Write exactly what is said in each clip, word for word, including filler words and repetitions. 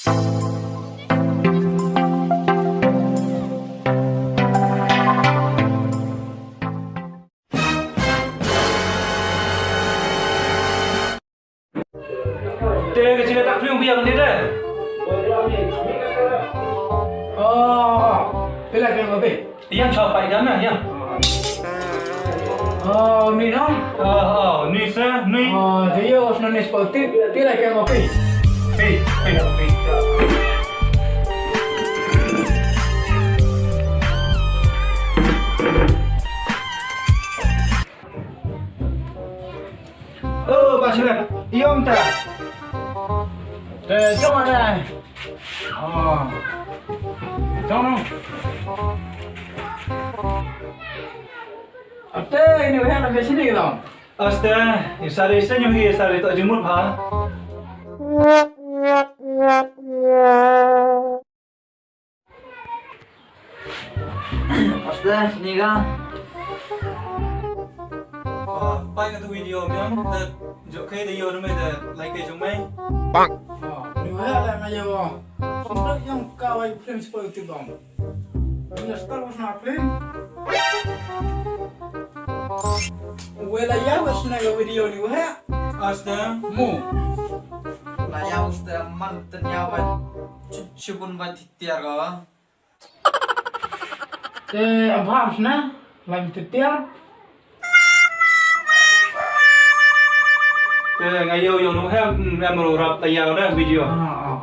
Te ka chile tak phim biang ni de. Oh, pila ke ngopi? Yang chop pai jam na, yang. Oh, ni no? Oh, oh, ni se, ni. Oh, je yo of no ni sportif, pila ke ngopi? Pi, pi, pi. Oh, Bachelor, iom ta. Te, jom ada. Oh. Jom. Ate, ini wahana be sini kita. Aste, isari senyum hi, isari to jimut ha. Aste, sini ka. Ah, pai ka tu video miang, te jok kai de yo me de like jong me. Bang. Ah, ni wa la ma yo. Sundok yang ka wai film spoil ti bang. Ni la star was na film. Wela ya was na video ni wa. Aste. Mu. La ya was te man ten ya wa. Chu-, chibun ba ti tiar ka wa. Te abham sna, lang tetiar. Te nga yo yo no hem, em ro rap ta ya da video. Ah, ah.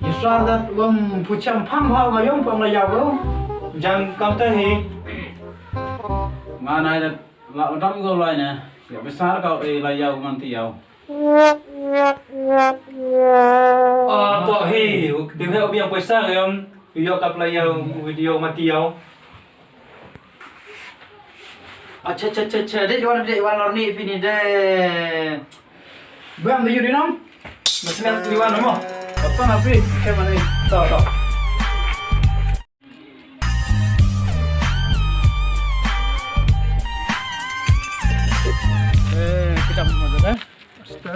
Yusar dat wam pucham pham ha nga yong pam la ya wo. Jan kam te hi. Nga nai dat la dam go lai ne. Ya besar ka e la ya man ti ya. Ah, to hi, di he biang poisa em, yo ka play ya video mati ya. Acha, acha, acha, acha, de wan, de wan lor ni pini de. Bang de yuri nom? Masih liwan mo. Apa na pi? Ke mana ni? To, to. Eh, kita mau makan, eh? Aste.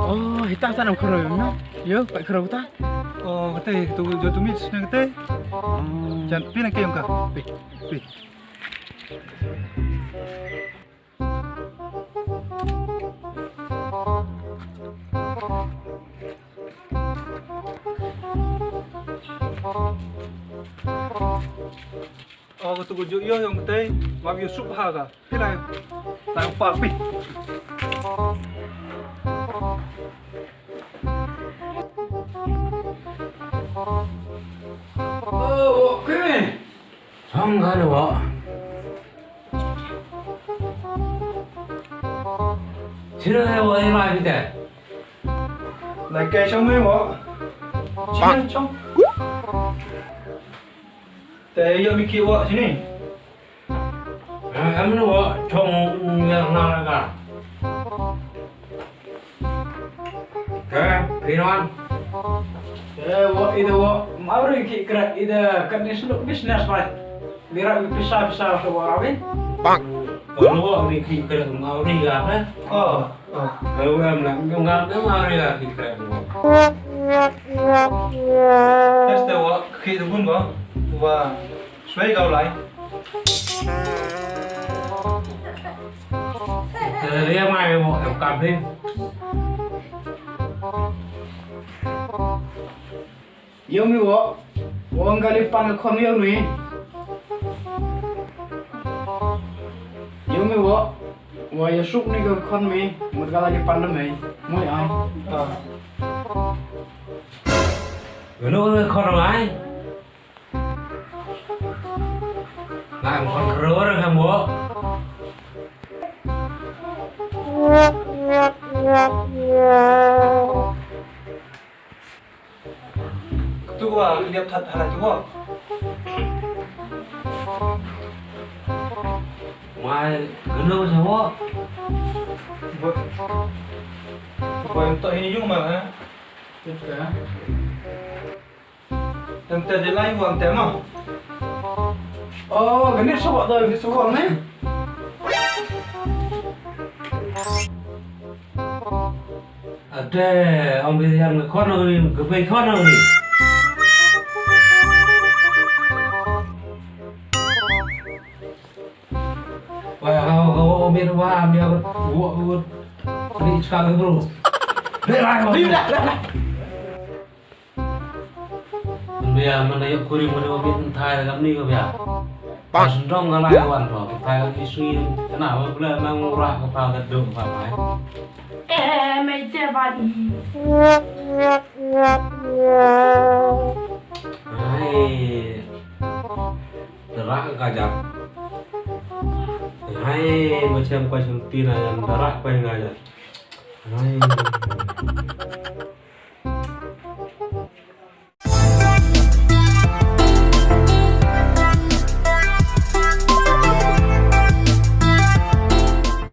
Oh, hita sa nam kharo no? Yo, pa kharo ta? Oh, kate, tu jo tu mit sne kate. Oh. Jan pina ke yong ka? Pi, pi. Oh, ka tu ko ju yo yong te, wa yo sup ha ka. Pila. Tang pa pi. Oh, okay. Song ka lo. Sino hai wo, i mai pita. Lai kai chong mai wo. Sino chong. Te yo mi ki wo sini. Em no wo chong ya na ka. Ke, phi non. Eh, wo, ida wo, mau ri ki kra, ida kan ni sendok business, man. Mira pisa, pisa, so wo rawi. Bang. Kalau wo ri ki kra, mau ri ka, eh? Oh, oh. Kalau em na, yung ka, mau ri ka ki kra. Este wo, ki dubun ba. Wa. Swai kau lai. Te ria mai mo em kap hi. Yo mi wo. Wo ngali pan khon yo mi. Yo mi wo. Wo yo suk ni ko khon mi. Mut kala ni pan mi. Moi ai. Ah. Gano khon ai. Nang khon khro ra ka mo. Tu wa, liap that hala tu wa. Mai, gano sa mo. Bo, bo, to ini yung ma, ha? Tang te de lai wang te mo. Oh, gani sawak da, gani sawak ne. Te, ong bi yan ka khon ong ni, ka bei khon ong ni. Wa, ka, ka, wa, mit wa, mi, wa, wa, wa. Ni chka ka bro. Dei lai, wa. Dei lai, dei lai. Bia, man da yoh kuri man da wa mit thai kam ni ko bia. Pas ndong ka lai wan to, thai kam ni sui, kana wa bla nang ura ka pa ka dong pa mai. Eh, mai te ban. Hai. Dara ka ja. Hai, macam ko chem tina yang dara ko yang aja. Hai.